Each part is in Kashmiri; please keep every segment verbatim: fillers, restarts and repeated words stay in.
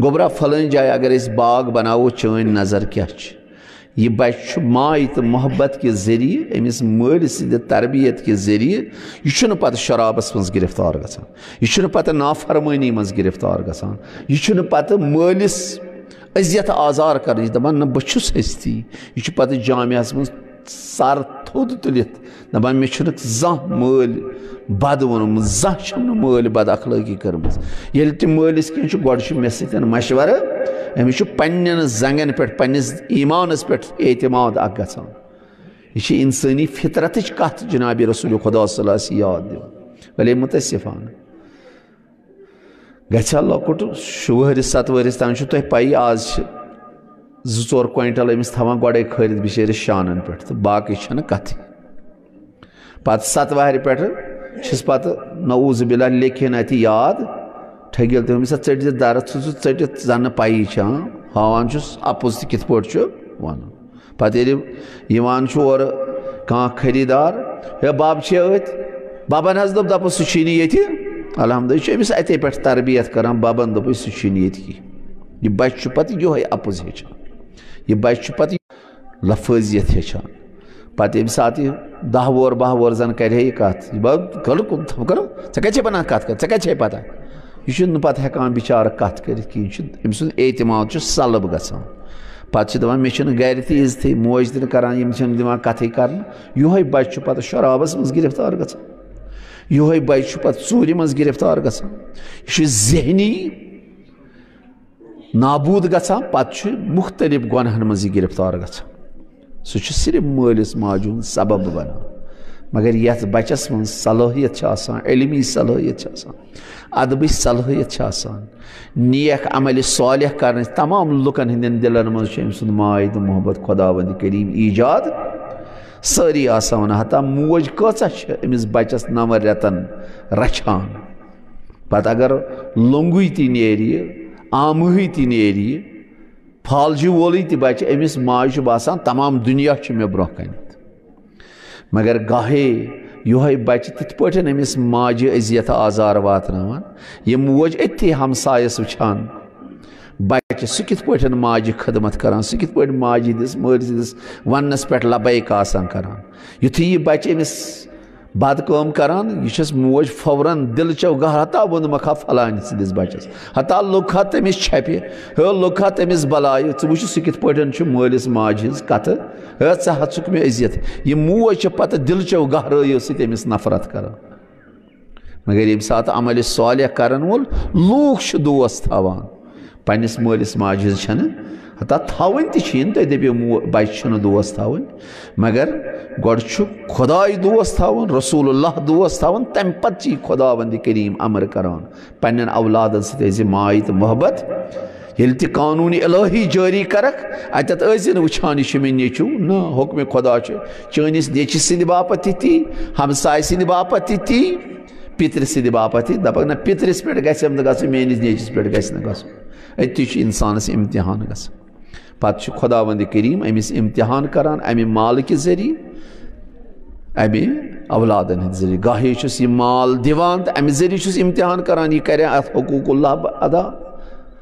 گوٚبرا، فلٲنۍ جایہِ اگر أسۍ باغ بناوو، چٲنۍ نظر کیٛاہ چھِ؟ یہِ بچہِ چھُ ماے تہٕ محبت کہِ ذٔریعہٕ، أمِس مٲلۍ سٕنٛدِ تربیت کہِ ذٔریعہٕ، یہِ چھُنہٕ پتہٕ شرابس منٛز گرفتار گژھان، یہِ چھُنہٕ پتہٕ نافرمٲنی منٛز گرفتار گژھان، یہِ چھُنہٕ پتہٕ مٲلِس اذیت آزار کرنٕچ دپان، نہ، بہٕ چھُس ہستی۔ یہِ چھُ پتہٕ جامعس منٛز سر تھوٚد تُلِتھ دپان، مےٚ چھُنہٕ زانٛہہ مٲلۍ بد ووٚنمُت، زانٛہہ چھَم نہٕ مٲلۍ بد اخلٲقی کٔرمٕژ۔ ییٚلہِ تہِ مٲلِس کینٛہہ چھُ، گۄڈٕ چھُ مےٚ سۭتۍ مشورٕ، أمِس چھُ پننٮ۪ن زنٛگن پٮ۪ٹھ، پننِس ایٖمانس پٮ۪ٹھ اعتماد اکھ گژھان۔ یہِ چھِ انسٲنی فطرتٕچ کتھ جناب رسول خدا صلی اللہ علیہ وسلم یاد دِوان۔ ولی متاسفانہ گژھِ ہا لۄکُٹ، شُوہرِس ستوہرِس تام چھُ تۄہہِ پَیی، آز چھِ زٕ ژور کوینٹل أمِس تھاوان گۄڈَے کھٲلِتھ بِچٲرِس شانَن پٮ۪ٹھ، تہٕ باقٕے چھَنہٕ کَتھٕے۔ پَتہٕ ستوہرِ پٮ۪ٹھٕ چھِس پَتہٕ نعوذ باللہ لیکھِن اَتہِ یاد، ٹھٔگِل تہِ أمِس، ژٔٹۍ زِ دَرٕ، ژٕ ژٕ ژٔٹِتھ، زَنہٕ پَیی چھِ، ہاں، ہاوان چھُس اَپُز تہِ کِتھ پٲٹھۍ چھُ وَنُن۔ پتہٕ ییٚلہِ یِوان چھُ اورٕ کانٛہہ خریٖدار، "ہے، بَب چھے أتھۍ؟" بَبَن حظ دوٚپ، دَپُس، "سُہ چھُے نہٕ ییٚتہِ۔" الحمدللہ، یہِ چھُ أمِس اَتے پٮ۪ٹھ تربیت کران، بَبَن دوٚپُس، "سُہ چھُے نہٕ ییٚتہِ کِہیٖنۍ۔" یہِ بَچہِ چھُ پتہٕ یِہوٚے اَپُز ہیٚچھان۔ یہِ بَچہِ چھُ پتہٕ لفٲظیت ہیٚچھان۔ پتہٕ ییٚمہِ ساتہٕ یہِ دَہ وُہُر، بَہہ وُہُر زَن کرِ ہے یہِ کَتھ، یہِ بَب، کَلہٕ کُن تھَو کَرو، ژےٚ کَتہِ چھے بَنان کَتھ کَرٕنۍ؟ ژےٚ کَتہِ چھے پَتہ؟ یہِ چھُنہٕ پتہٕ ہٮ۪کان بِچارٕ کَتھ کٔرِتھ کِہیٖنۍ، یہِ چھُ، أمۍ سُنٛد اعتماد چھُ سلب گژھان۔ پتہٕ چھِ دَپان، "مےٚ چھِنہٕ گرِ تہِ عزتھٕے، موج تہِ نہٕ کران، یِم چھِنہٕ دِوان کَتھٕے کرنہٕ۔" یِہوٚے بَچہِ چھُ پتہٕ شرابَس منٛز گرفتار گژھان، یِہوٚے بَچہِ چھُ پتہٕ ژوٗرِ منٛز گرفتار گژھان۔ یہِ چھُ ذہنی نابوٗد گژھان، پتہٕ چھُ مُختٔلِف گۄناہَن منٛز یہِ گرفتار گژھان۔ سُہ چھُ صرف مٲلِس ماجہِ ہُنٛد سبب بنان۔ مگر یَتھ بَچَس منٛز صلٲحیت چھِ آسان، علمی صلٲحیت چھِ آسان، ادبٕچ صلٲحیت چھِ آسان، نیک عملِ صالح کرنٕچ، تمام لُکن ہٕنٛدٮ۪ن دِلن منٛز چھُ أمۍ سُنٛد ماے تہٕ محبت خداوند کریم ایجاد سٲری آسان۔ حتیٰ موج کۭژاہ چھِ أمِس بَچَس نَوَن رٮ۪تن رچھان۔ پتہٕ اگر لوٚنٛگُے تہِ نیرِ، آمہٕے تہِ نیرِ، فالجہِ وولٕے تہِ بچہِ، أمِس ماجہِ چھُ باسان تمام دُنیا چھُ مےٚ برونٛہہ کنٮ۪تھ۔ مگر گاہے یِہوٚے بچہِ تِتھ پٲٹھۍ أمِس ماجہِ اذیت آزار واتناوان، یہِ موج أتھی ہمسایس وٕچھان، بچہِ سُہ کِتھ پٲٹھۍ ماجہِ خدمت کران، سُہ کِتھ پٲٹھۍ ماجہِ ہِنٛدِس مٲلۍ سٕنٛدِس وننس پٮ۪ٹھ لبیک آسان کران۔ یُتھُے یہِ بچہِ أمِس بد کٲم کران، یہِ چھس موج فوراً دِلچو گہر، ہتا ووٚنمکھا فلانہِ سٕنٛدِس بچس، ہتا لوٚگکھا تٔمِس چھپہِ، ہے لوٚگکھا تٔمِس بلایہِ، ژٕ وٕچھ سُہ کِتھ پٲٹھۍ چھُ مٲلِس ماجہِ ہٕنٛز کتھٕ، ہے ژٕ ہژُکھ مےٚ اذیت۔ یہِ موج چھِ پتہٕ دِلچو گہرٲیو سۭتۍ أمِس نفرت کران۔ مگر ییٚمہِ ساتہٕ عملِ صالح کرن وول لوٗکھ چھِ دوس تھاوان، پننِس مٲلِس ماجہِ ہٕنٛز چھَنہٕ، ہتا تھاوٕنۍ تہِ چھِ یِنہٕ تُہۍ دٔپِو مو-، بچہِ چھِنہٕ دوس تھاوٕنۍ، مگر گۄڈٕ چھُ خداے دوس تھاوُن، رسول اللہ دوس تھاوُن، تَمہِ پتہٕ چھِ یہِ خداوند کریم امر کران، پننٮ۪ن اولادن سۭتۍ ٲسۍ زِ ماے تہٕ محبت۔ ییٚلہِ تہِ قانوٗن الہی جٲری کرکھ، اتٮ۪تھ ٲسۍ زِ نہٕ وٕچھان، یہِ چھُ مےٚ نیٚچوٗ، نہ، حکمِ خدا چھُ چٲنِس نیٚچوِ سٕنٛدِ باپتھ تہِ تی، ہمسایہِ سٕنٛدِ باپتھ تہِ تی، پِترِ سٕنٛدِ باپتھ تہِ۔ دپکھ، نہ، پِترِس پٮ۪ٹھ گژھٮ۪م نہٕ گژھُن، میٲنِس نیٚچوِس پٮ۪ٹھ گژھِ نہٕ گژھُن۔ أتی چھُ انسانس امتحان گژھان۔ پتہٕ چھُ خداوند کریم أمِس امتحان کران امہِ مالہٕ کہِ ذٔریعہٕ، امہِ اولادن ہٕنٛدِ ذٔریعہٕ۔ گاہے چھُس یہِ مال دِوان تہٕ امہِ ذٔریعہٕ چھُس امتحان کران، یہِ کرِ اتھ حقوق اللہ ادا،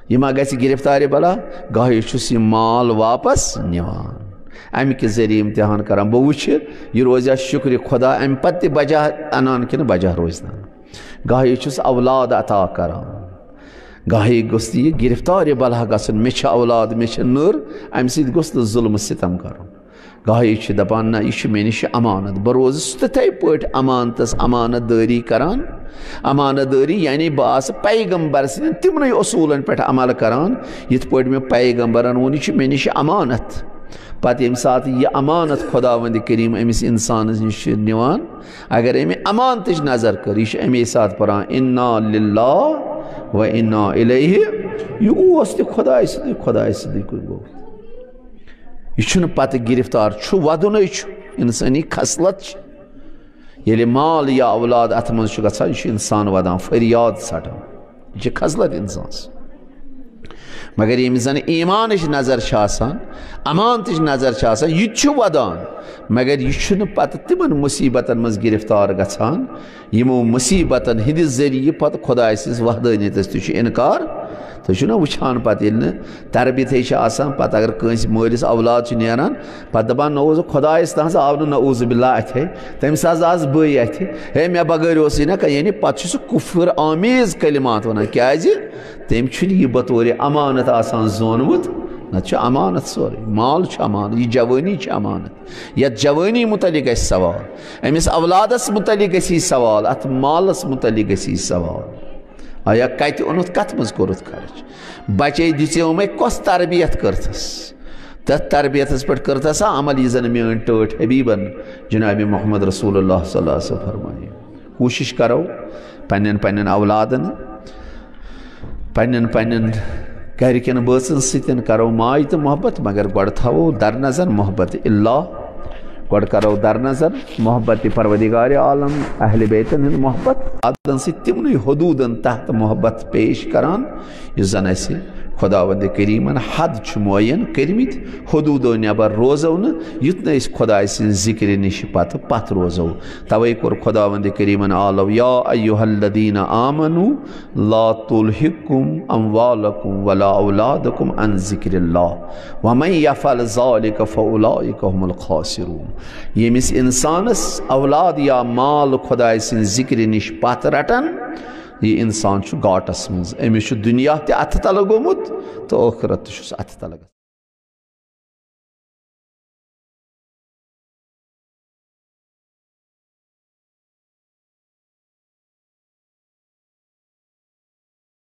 یہِ ما گژھِ گرفتارِ بلا۔ گاہے چھُس یہِ مال واپس نِوان، امہِ کہِ ذٔریعہٕ امتحان کران۔ بہٕ وٕچھِ، یہِ روزیا شُکرِ خدا امہِ پتہٕ تہِ بجا انان کِنہٕ بجا روزِ نہٕ۔ گاہے چھُس اولاد عطا کران، گاہے گوٚژھ یہِ گرفتارِ بلا گژھُن، مےٚ چھِ اولاد، مےٚ چھِ نٔر، امہِ سۭتۍ گوٚژھ نہٕ ظلم و ستم کرُن۔ گاہے چھِ دپان، نہ، یہِ چھُ مےٚ نِش امانت، بہٕ روزٕ سُہ تِتھے پٲٹھۍ امانتس امانت دٲری کران۔ امانت دٲری یعنی بہٕ آسہٕ پیغمبر سٕنٛدٮ۪ن تِمنٕے اصوٗلن پٮ۪ٹھ عمل کران، یِتھ پٲٹھۍ مےٚ پیغمبرن ووٚن، یہِ چھُ مےٚ نِش امانت۔ پتہٕ ییٚمہِ ساتہٕ یہِ امانت خداوند کریم أمِس انسانس نِش چھِ نِوان، اگر أمۍ امانتٕچ نظر کٔر، یہِ چھُ اَمے ساتہٕ پران، انا للہ و انا الیہ، یہِ اوس تہِ خداے سُنٛدُے، خداے سُنٛدُے کُن گوٚو۔ یہِ چھُنہٕ پتہٕ گرفتار، چھُ ودُنٕے چھُ، انسٲنی خصلت چھِ۔ ییٚلہِ مال یا اولاد اتھ منٛز چھُ گژھان، یہِ چھُ انسان ودان، فریاد ژھٹان۔ یہِ چھِ خصلت انسانس۔ مگر ییٚمِس زن ایمانٕچ نظر چھِ آسان، امانتٕچ نظر چھِ آسان، یہِ تہِ چھُ ودان۔ مگر یہِ چھُنہٕ پتہٕ تِمن مصیبتن منٛز گرفتار گژھان، یِمو مصیبتن ہٕنٛدِ ذٔریعہٕ پتہٕ خداے سٕنٛز وحدانیتس تہِ چھُ انکار تُہۍ چھِو نا وٕچھان پَتہٕ ییٚلہِ نہٕ تربیتٕے چھِ آسان، پَتہٕ اگر کٲنٛسہِ مٲلِس اولاد چھُ نیران، پَتہٕ دَپان، "نہ اوس خۄدایَس تہٕ حظ آو نہٕ نعوذ باللہ اَتھے، تٔمِس حظ آس بٕے اَتھِ، ہے، مےٚ بغٲرۍ اوسُے نہ کانٛہہ"، یعنی پَتہٕ چھُ سُہ کُفر آمیز کلمات وَنان۔ کیٛازِ؟ تٔمۍ چھُنہٕ یہِ بطورِ امانت آسان زونمُت، نَتہٕ چھُ امانت سورُے، مال چھُ امانت، یہِ جوٲنی چھِ امانت۔ یَتھ جوٲنی متعلق گژھِ سوال، أمِس اولادَس متعلق گژھِ یہِ سوال، اَتھ مالَس متعلق گژھِ یہِ سوال۔ آیا کتہِ اوٚنُتھ، کتھ منٛز کوٚرُتھ خرٕچ؟ بچے دِژیومے، کۄس تربیت کٔرتھس؟ تتھ تربیتس پٮ۪ٹھ کٔرتھسا عمل، یہِ زن میٲنۍ ٹٲٹھۍ حبیبن جناب محمد رسول اللہ صلی اللہ علیہ وسلم فرمایہِ؟ کوٗشش کرو پننٮ۪ن پننٮ۪ن اولادن، پننٮ۪ن پننٮ۪ن گرِکٮ۪ن بٲژن سۭتۍ کرو ماے تہٕ محبت، مگر گۄڈٕ تھاوو در نظر محبت اللہ۔ گۄڈٕ کرو در نظر محبت پروردگار عالم، اہل بیتن ہُنٛد محبت۔ عادتن سۭتۍ تِمنٕے حدوٗدن تحت محبت پیش کران، یُس زن اسہِ خداوند کریمن حد چھُ معین کٔرمٕتۍ، حدوٗدو نٮ۪بر روزو نہٕ، یُتھ نہٕ أسۍ خداے سٕنٛز ذکرِ نِش پتہٕ پتھ روزو۔ توے کوٚر خداوند کریمن آلو، یا ایھا الذین آمنوا لا تلہکم اموالکم ولا اولادکم عن ذکر اللہ ومن یفعل ذلک فاولئک هم الخاسرون۔ ییٚمِس انسانس اولاد یا مال خداے سٕنٛز ذکرِ نِش پتھ رٹن، یہِ انسان چھُ گاٹس منٛز، أمِس چھُ دُنیا تہِ اتھٕ تلہٕ گوٚمُت تہٕ ٲخرت تہِ چھُس اتھٕ تلہٕ گژھان۔